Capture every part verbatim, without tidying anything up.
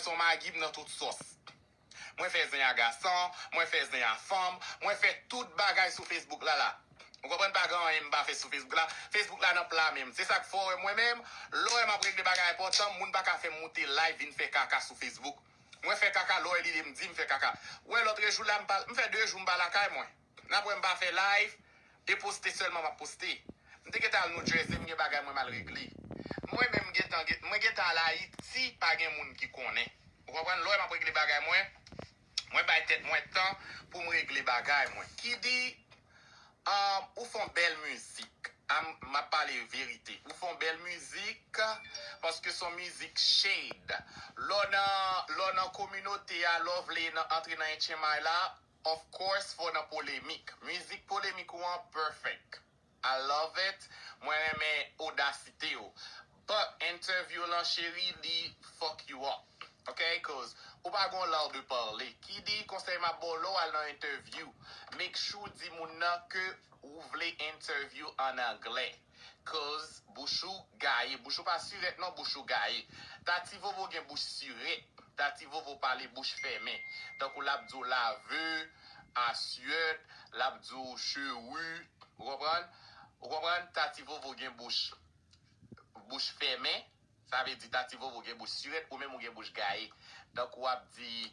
Son magi m nan tout sòs. Mwen fè zen a gason, mwen fè zen a fanm, mwen fè tout bagay sou Facebook la la. Ou konprann, pa gen anyen m pa fè sou Facebook la. Facebook la nan pla men m. Se sa k fè w wè mwen menm, lè w wè m ap regle bagay enpòtan, moun pa ka fè m moute live vin fè kaka sou Facebook. Mwen fè kaka lè w wè li de m di m fè kaka. Ou wè lòtrejou la m pa, m fè de jou m pa lakay mwen. N ap wè m pa fè live, e poste sèlman m ap poste. M te gentan al New Jersey, m gen bagay mwen m al regle. Mwen menm m gentan, mwen gentan al Ayiti, pa gen moun ki konnen. Ou konprann? Lè w wè m ap regle bagay mwen, mwen bay tèt mwen tan pou m regle bagay mwen. Kidi, um, ou fè yon bèl mizik. M ap pale verite. Ou fè yon bèl mizik, paske se yon mizik shade. Lè w nan, lè w nan kominote a, lè w vle nan, antre nan H M I la, of course, fò w nan polemik. Mizik polemik ou an perfect. I love it. Mwen renmen odasite w. But interview lan, cheri, li fuck you up. Ok? Cause ou pa gon lar de parler. Kidi, konsèy m ap ba w, lè w al nan interview, make sure w di moun nan ke ou vle interview an anglè. Cause bouch ou gaye. Bouch ou pa sirèt non, bouch ou gaye. Tati Vovo gen bouch sirèt. Tati Vovo pale bouch fèmen. Tankou l ap di w laveu, asyèt, l ap di w cheri. Ou konprann? Ou konprann? Tati Vovo gen bouch, bouch fèmen. Sa vle di Tati Vovo gen bouch sirèt, ou menm ou gen bouch gaye. Tankou w ap di,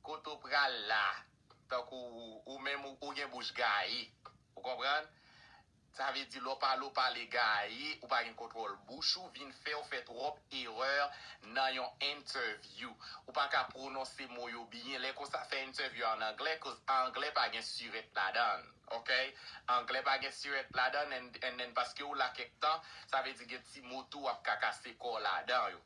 kote w pral la? Tankou ou menm ou, ou gen bouch gaye. Ou konprann? Sa vle di lè w pale, w pale gaye, ou pa gen kontwòl bouch ou, vin fè w fè twòp erè nan yon interview. Ou pa ka pwononse mo yo byen. Lè konsa, fè interview an anglè, cause anglè pa gen sirèt ladan l. Ok? Anglè pa gen sirèt ladan l, and, and then paske ou la kèk tan, sa vle di gen ti mo tou w ap ka kase kò w ladan yo.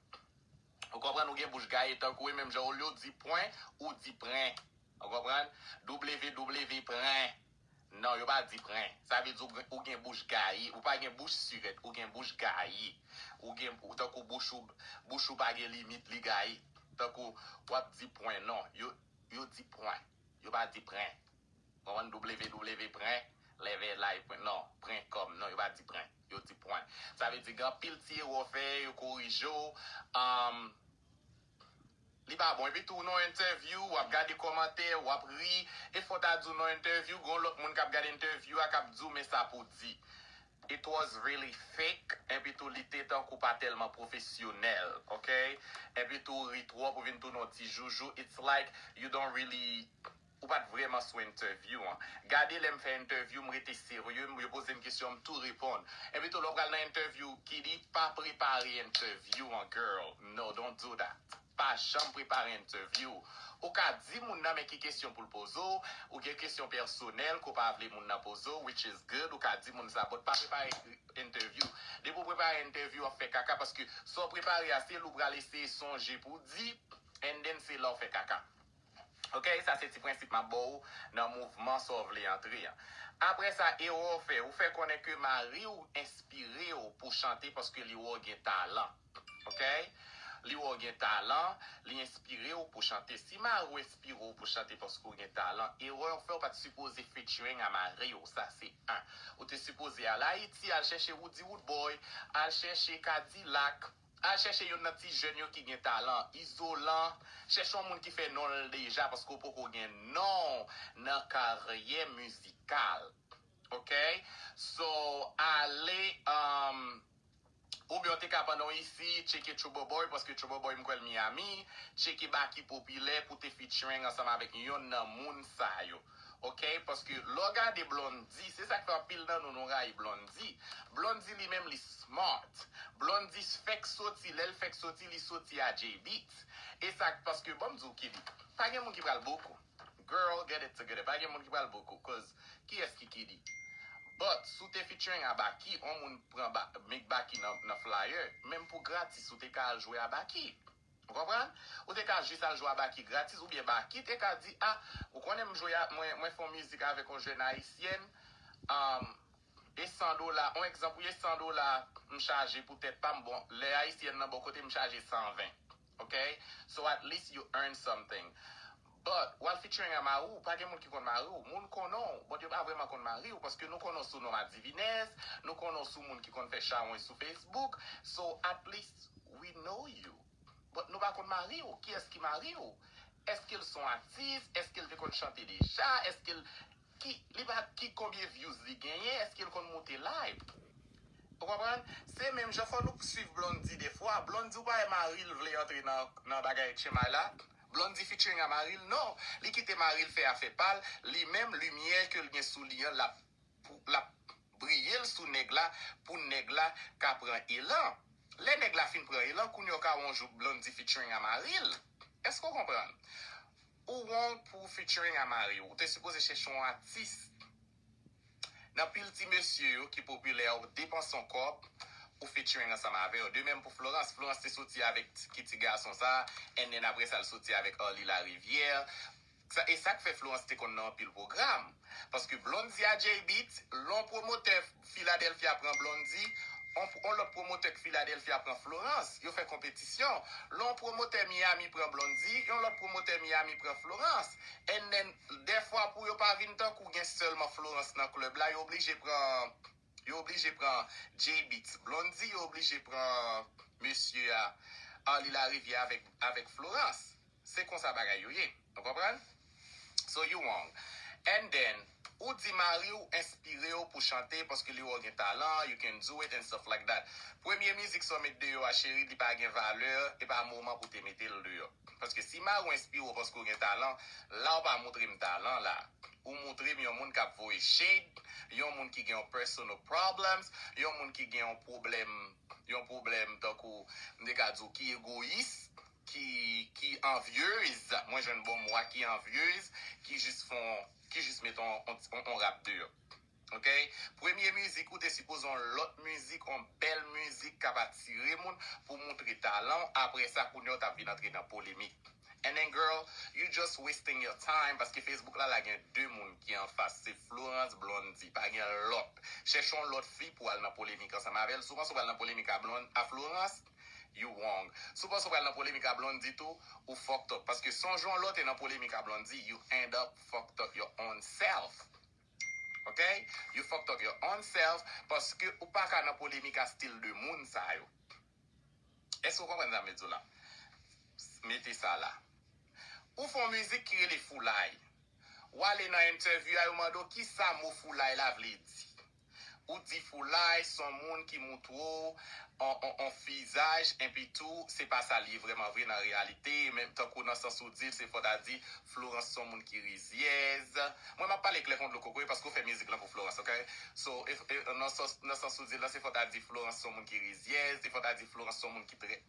Ou konprann, ou gen bouch gaye tankou wi, menm jan olye w di pwen, ou di pren. Ou konprann? W W pren. Non, yo pa di pren. Sa vle di ou gen, ou gen bouch gaye. Ou pa gen bouch sirèt, ou gen bouch gaye. Ou gen, ou, tankou bouch ou, bouch ou pa gen limit, li gaye. Tankou w ap di pwen, non. Yo, yo di pwen. Yo pa di pren. Konprann? W W pren, leve lay pwen. Non, pren kòm. Non, yo pa di pren. Yo di pwen. Sa vle di gen anpil ti erè w fè, yo korije w. Um, li pa bon. Epi tou, nan interview, w ap gade kòmantè, w ap ri. E fò ta di w nan interview, gon lòt moun k ap gade interview a k ap di w, men sa pou di. It was really fake. Epi tou, li te tankou pa tèlman pwofesyonèl, ok? Epi tou, ri twòp, ou vin tounen yon ti joujou. It's like you don't really, ou pa t vrèman sou interview an. Gade lè m fè interview, m rete serye, m, yo poze m kesyon, m tou reponn. Epi tou, lè w pral nan interview, Kidi, pa prepare interview an, girl. No, don't do that. Pa janm prepare interview. Ou ka di moun nan men ki kesyon pou l poze w, ou gen kesyon pèsonèl ke w pa vle moun nan poze w, which is good, ou ka di moun sa, but pa prepare interview. Depi w prepare interview, w ap fè kaka, paske sa w prepare a, se lè w pral eseye sonje pou w di, and then se la w fè kaka. Ok, sa se ti prensip m ap ba w nan mouvman sa w vle antre an. Apre sa, erè w fè, ou fè konnen ke mari w enspire w pou chante paske li wè w gen talan. Ok? Li wè w gen talan, li enspire w pou chante. Si mari w enspire w pou chante paske w gen talan, erè w fè, w pa t sipoze featuring a mari w, sa se en. Ou te sipoze al Ayiti, al chèche Roody Roodboy, al chèche Kadilak, al chèche youn nan ti jèn yo ki gen talan, Izolan, chèche yon moun ki fè non l deja paske w poko gen non nan karyè mizikal. Ok? So, ale, um, oubyen w te ka pandan w isi, tcheke Trouble Boy, paske Trouble Boy m kwè l Miami, tcheke Baky Popilè pou te featuring ansanm avèk yonn nan moun sa yo. Ok? Paske lè w gade Blondy, se sa k fè anpil nan nou, nou rayi Blondy. Blondy li menm li smart. Blondy fèk soti, lè l fèk soti, li soti a J-Beatz. E sa k, paske ban m di w Kidi, pa gen moun ki pral book ou. Girl, get it together. Pa gen moun ki pral book ou, cause kiyès ki Kidi? But, si w te featuring a Baky, on moun pran ba, make Baky nan, nan flyer, menm pou gratis, ou te ka al jwe a Baky. Ou konprann? Ou te ka jis al jwe a Baky gratis, oubyen Baky te ka di, ah, ou konnen m jwe a, mwen, mwen fè yon mizik avèk yon jèn ayisyèn, um, e san dola, on egzanp, wi, e san dola m chaje pou tèt pa m, bon, lè ayisyèn nan bò kote m chaje san ven. Ok? So at least you earn something. But, w al featuring a mari w, pa gen moun ki konn mari w. Moun konnen w, but yo pa vrèman konn mari w, paske nou konnen w sou non Madivinès, nou konnen w sou moun ki konn fè chawony sou Facebook. So at least we know you. But nou pa konn mari w. Kiyès ki mari w? Èske l se yon atis? Èske l te konn chante deja? Èske l ki li pa ki konbyen views li genyen? Èske l konn moute live? Ou konprann? Se menm jan fò nou swiv Blondie defwa. Blondie ou pa wè mari l vle antre nan, nan bagay Tchenmay la? Blondie featuring a mari l? Non. Li kite mari l fè afè pa l. Li menm, limyè ke l gen sou li an, l ap pou l ap briye l sou nèg la pou nèg la ka pran elan. Lè nèg la fin pran elan, kounye a w ka wè yon jou Blondie featuring a mari l. Èske w konprann? Ou wrong pou featuring a mari w. Ou te sipoze chèche yon atis. Nan pil ti mesye yo ki popilè, ou depanse yon kòb, ou featuring ansanm avè yo. De menm pou Florence. Florence te soti avèk ti, ki ti gason sa, and then apre sa l soti avèk Arly Larivière. Sa, e sa k fè Florence te konn nan anpil pwogram. Paske Blondie a Jay Beatz, lè yon pwomotè Philadelphia pran Blondie, on, on lòt pwomotè k Philadelphia pran Florence. Yo fè konpetisyon. Lè yon pwomotè Miami pran Blondie, yon lòt pwomotè Miami pran Florence. And then, dèfwa pou yo pa vin tankou gen sèlman Florence nan klèb la, yo oblije pran, yo oblije pran Jay Beatz Blondie, yo oblije pran mesye a, Arly Larivière avèk, avèk Florence. Se konsa bagay yo ye. Ou konprann? So you wrong. And then, ou di mari w enspire w pou chante paske li wè w gen talan, you can do it and stuff like that. Premye mizik sa w met deyò a, cheri, li pa gen valè, e pa moman pou te mete l deyò. Paske si mari w enspire w paske w gen talan, la w pa montre m talan la. Ou montre m yon moun k ap voye shade, yon moun ki gen yon personal problems, yon moun ki gen yon pwoblèm, yon pwoblèm tankou, m te ka di w, ki egoyis, ki, ki anvyez, mwen jwenn bon mo a, ki anvyez, ki jis fè yon, ki jis met yon, yon, yon, yon rap deyò. Ok? Premye mizik ou te sipoze yon lòt mizik, yon bèl mizik k ap atire moun pou montre talan w. Apre sa, kounye a w t ap vin antre nan polemik. And then, girl, you just wasting your time paske Facebook la, la gen de moun ki anfas, se Florence, Blondie, pa gen lòt. Chèche yon lòt fi pou al nan polemik ansanm avè l. Si w panse w pral nan polemik a Blond-, a Florence, you wrong. Si w panse w pral nan polemik a Blondie tou, ou fucked up. Paske si w jan lòt e nan polemik a Blondie, you end up fucked up your own self. Ok? You fucked up your own self paske ou pa ka nan polemik a stil de moun sa yo. Èske w konprann sa m vle di w la? Mete sa la. Ou fè yon mizik ki rele Foulay. W ale nan entèvyou a, yo mande w kisa mo foulay la vle di. Ou di foulay se yon moun ki moutre w on, on, on fizaj, enpi tou, se pa sa l ye vrèman vre nan reyalite, menm tankou nan sans ou di l, se fò ta di Florence se yon moun ki rizyèz. Mwen, m ap pale klè kon dlo kokoye paske w fè mizik lan pou Florence, ok? So, e, e, nan sans, nan sans ou di l lan, se fò ta di Florence se yon moun ki rizyèz, se fò ta di Florence se yon moun ki trè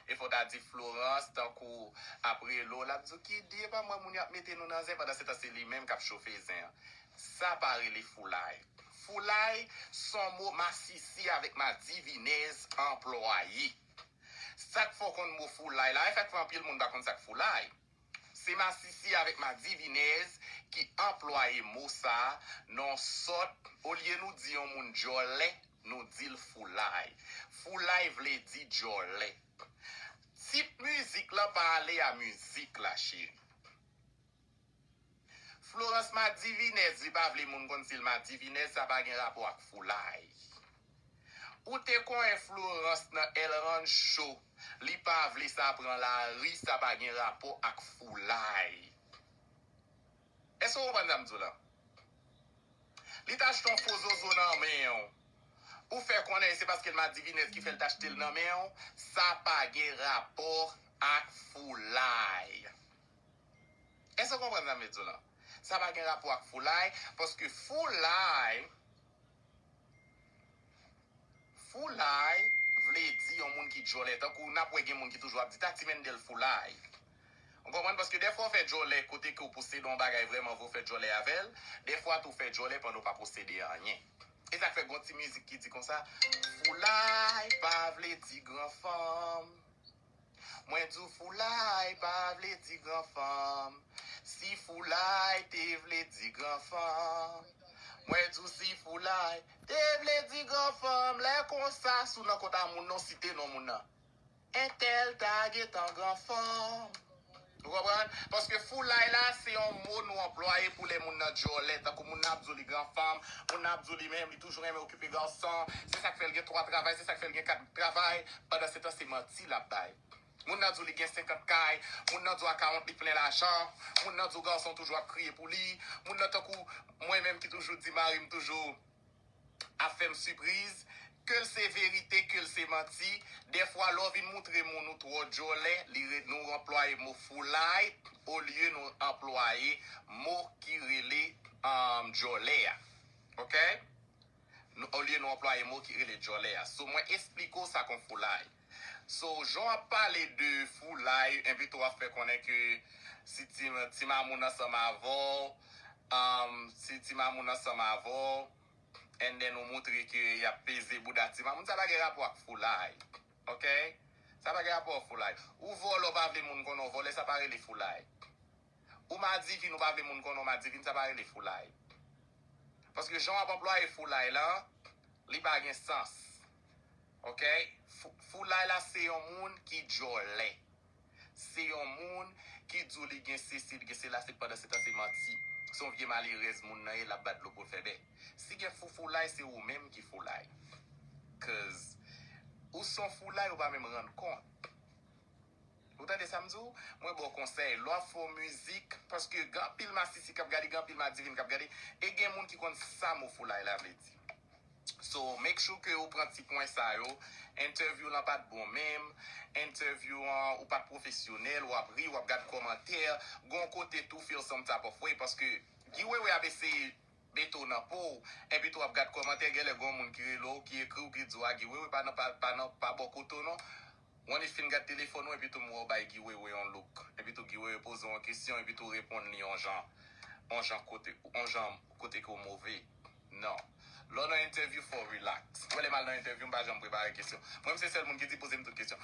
E fò ta di Florence, tankou ap rele w, l ap di w, "Ki di, e pa mwen moun y ap mete nou nan zen," pandan se tan se li menm k ap chofe zen an. Sa pa rele foulay. Foulay se yon mo masisi avèk madivinèz anplwaye. Sa k fè w konn mo foulay la, e sa k fè anpil moun pa konn sa k foulay. Se masisi avèk madivinèz ki anplwaye mo sa a nan yon sòt, olye nou di yon moun djòlè, nou di l foulay. Foulay vle di djòlè. Tit mizik lan pa ale a mizik la, cheri. Florence madivinèz, li pa vle moun konn si l madivinèz, sa pa gen rapò ak foulay. Ou te konyen Florence nan El Rancho, li pa vle sa pran lari, sa pa gen rapò ak foulay. Èske w konprann sa m di w la? Li t achte yon fo zozo nan men w. Ou fè konnen se paske l madivinèz ki fè l t achte l nan men w. Sa pa gen rapò ak foulay. Èske w konprann sa m vle di w la? Sa pa gen rapò ak foulay, paske foulay, foulay vle di yon moun ki djòlè. Tankou n ap wè gen moun ki toujou ap di, "Tati Mendel foulay." Ou konprann? Paske dèfwa w fè djòlè kote ke w posede yon bagay vrèman vre, w fè djòlè avè l. Dèfwa tou w fè djòlè pandan w pa posede anyen. E sa k fè gon ti mizik ki di konsa, "Foulay pa vle di gran fanm." Mwen di w foulay pa vle di gran fanm. Si foulay te vle di gran fanm. Mwen di w si foulay te vle di gran fanm. Lè konsa, si w nan kont a moun nan, w site non moun nan. Entèl ta gentan gran fanm. Ou konprann? Paske foulay la, se yon mo nou anplwaye pou lè moun nan djòlè. Tankou moun nan ap di w li gran fanm, moun nan ap di w li menm, li toujou renmen okipe gason. Se sa k fè l gen twa travay, se sa k fè l gen kat travay. Pandan se tan, se manti l ap bay. Moun nan di w li gen senkant kay, moun nan di w akawont li plen lajan, moun nan di w gason toujou ap kriye pou li, moun nan tankou mwen menm ki toujou di mari m toujou ap fè m sipriz, ke l se verite, ke l se manti. Dèfwa, lè w vin moutre moun ou twò djòlè, li re, nou anplwaye mo foulay olye nou anplwaye mo ki rele um, djòlè a. Oke? Nou, olye nou anplwaye mo ki rele djòlè a. So, mwen esplike w sa k on foulay. So, jan w ap pale de foulay, enpi tou w ap fè konnen ke si ti, ti mamoun ansanm avè w, um, si ti mamoun ansanm avè w, and then ou moutre ke y ap peze bouda ti mamoun, sa pa gen rapò ak foulay. Oke? Sa pa gen rapò ak foulay. Ou vòlè, w pa vle moun konnen w vòlè, sa pa rele foulay. Ou madivin, ou pa vle moun konnen w madivin, sa pa rele foulay. Paske jan w ap anplwaye foulay la, li pa gen sans. Oke? Fou- Foulay la se yon moun ki djòlè. Se yon moun ki di w li gen sesi, li gen sela, se pandan se tan se manti. Se yon vye malerèz moun nan ye, l ap bat dlo pou l fè bè. Si gen fou foulay, se ou menm ki foulay. Cause ou se yon foulay, ou pa menm rann kont. Ou tande sa m di w? Mwen ba w konsèy, lè w ap fè yon mizik, paske gen anpil masisi k ap gade, gen anpil madivin k ap gade, e gen moun ki konn sa mo foulay la vle di. So, make sure ke ou pran ti pwen sa yo. Entèvyou lan pa t bon menm. Entèvyou an, ou pa t pwofesyonèl, w ap ri, w ap gad kòmantè. Gon kote tou feel some type of way, paske Guy Wewe ap eseye mete w nan po w, enpi tou w ap gad kòmantè, genlè gon moun ki rele w, ki ekri w, ki di w a Guy Wewe pa nan, pa, pa nan, pa bò kote w non. Wan li fin gad telefòn ou, epi tou m wè w bay Guy Wewe yon look. Epi tou Guy Wewe poze w yon kesyon, epi tou reponn li yon jan, yon jan kote, yon jan kote ke w move. Non. Lè w nan entèvyou, fò w relax. Mwen lè m al nan entèvyou, m pa janm prepare kesyon. Mwen, m se sèl moun ki di poze m tout kesyon.